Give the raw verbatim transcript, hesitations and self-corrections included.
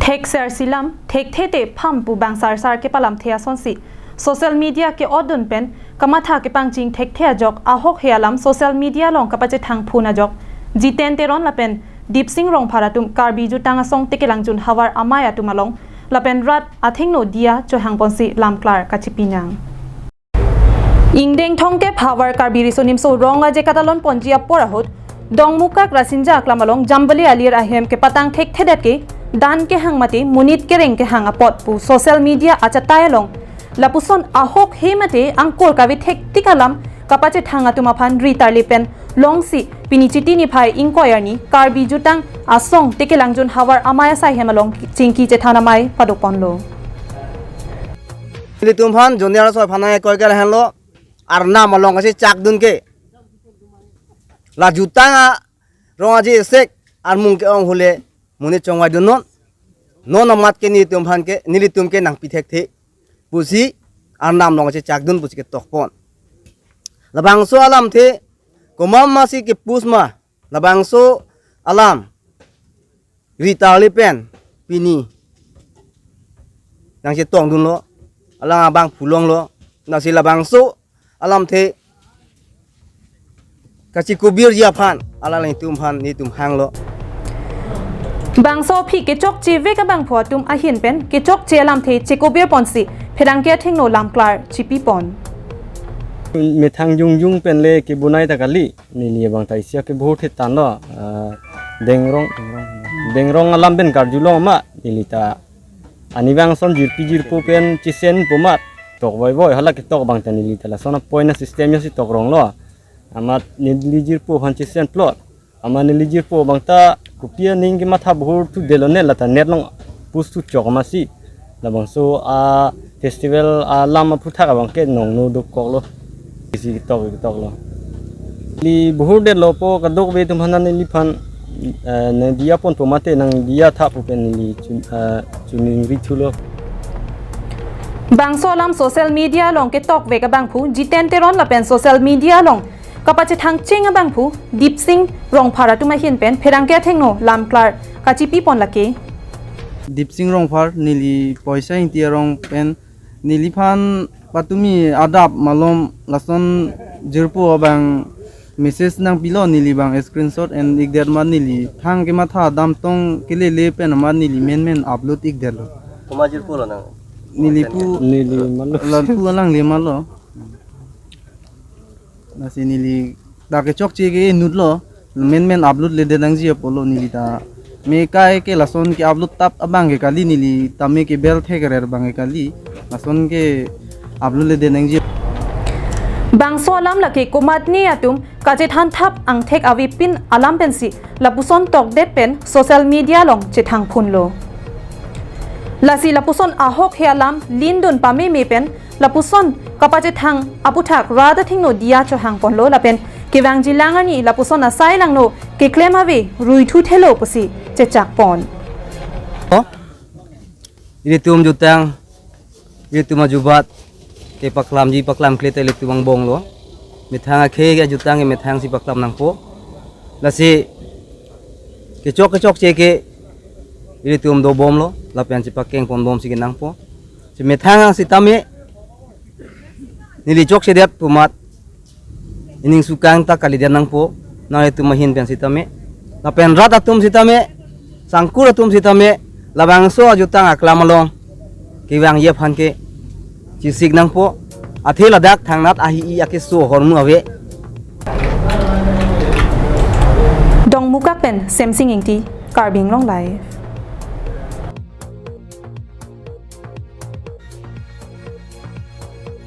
Thekser silam, thekthe te pham pu bang sarsar kepalamthe asonsi social media ke-otdun pen kamatha kepangching thekthe ajok ahokhe alam social media along kapachethang phun ajok Jiten Teron lapen Dipsing Rongphar atum Karbi Jutang Asong Tekelangjun Havar Amei atum along lapen rat athengno diya chohangponsi lamklar kachepinang. Ingdeng thomkep havar Karbi Riso Nimso Rong Aje katalon ponji apor ahut Dongmukak Rasinja aklam along Jambali alir ahem kepatang thekthedet ke dan kehang mate monit kereng kehang apot pu social media achatai along lapuson ahokhe mate angkur kave thektik alam kapachethang atum aphan ri tarli pen longsi pini Chiti niphai ingkoi arni Karbi Jutang Asong Tekelangjun Havar Amei asai hem along chingki chethan amei padokponlo. Nelitum aphan junior asoi aphan nangkoi ke lahenlo, arnam along kachechakdun ke, la jutang arong aje esek armung ke-ong ahut le monit chongvaidunnon, non amat ke nelitum aphan ke, nelitum ke nangpi thekthe pusi arnam along kachechakdun pusi ketokpon. Labangso alamthe komat masi kepus ma, labangso alam ri tarli pen pini nangchetongdunlo, alang abangphu longlo, lasi labangso alamthe kachikubirji aphan alanglitum aphan nelitum hanglo. Bangso aphi kechokche vek abangphu atum ahin pen kechokche alamthe chekubirponsi pherangke athengno lamklar chepipon. Methang jongjong pen le kebonai ta kali. Neli abang ta isi ake bohut hetan lo, ah, dengrong, dengrong alam pen karjulong ma, neli ta ani bang ason jirpi jirpo pen chesen po ma, tok voivoi, hala ketok abang ta neli ta lason apoina system yo si tokrong lo. Amat neli jirpo aphan chesen plot. Amat neli jirpo abang ta kopi aning kematha bohut thu delo ne lata net along pus thu chok masi. Labangso a festival alam aphuthak abang ke nongno dokoklo. Isi ketok ketoklo. Neli bohut detlo po kadokave atum aphan neliphan, eh, nangdiya ponpo mate nangdiya tha pu pen neli chun-, eh, choningri thulo. Bangso alam social media along ketok vek abangphu Jiten Teron lapen social media along kapachethang cheng abangphu Dipsing Rongphar atum ahin pen pherangke athengno lamklar kachepipon lake. Dipsing Rongphar, neli Poisa Ingti arong pen, neliphan patumi adap malom lason jirpo abang message nangpilo, neli abang screenshot en-ikdet ma, neli thang kematha damtong kelele pen ma neli menmen upload-ikdetlo. Komat jirpo lo nang? Neli pu, neli malo. Lapu alangle malo. Lasi neli ta kechokche ke inutlo, menmen upload-ledet nangji apotlo neli ta. Me kai ke lason ke-upload tap abang ke kali, neli tame ke bel thek rer abang ke kali, lason ke-upload-ledet nangji. Bangso alam lake komatne atum kachethan thap angthek avepin alam pensi lapuson tokdet pen social media along chethang phunlo. Lasi lapuson ahokhe alam lindun pameme pen lapuson kapachethang aphuthak rat athengno diya chohangponlo lapen kevangji lang arni lapuson asai langno keklem ave ruithuthelo pusi chechakpon. Oh? Ilitum jutang, ilitum ajubat kepaklamji paklamkle ta ilitum angbong lo. Methang akhei ajutang ke methangsi paklam nangpo. Lasi kechok kechokche ke ilitum dobomlo, lapen chepakengponbomsi kenangpo. Si methang sitame, neli chokchedet pu amat ining sukang ta kalidet nangpo, nanglitum ahin pen sitame. Lapen rat atum sitame, sangkur atum sitame, labangso ajutang aklam along kevangji aphan ke chesik nangpo, athe ladak thangnat ahi-i akeso ahormu ave. Dongmukak pen Semsing Ingti, Karbi Anglong Live.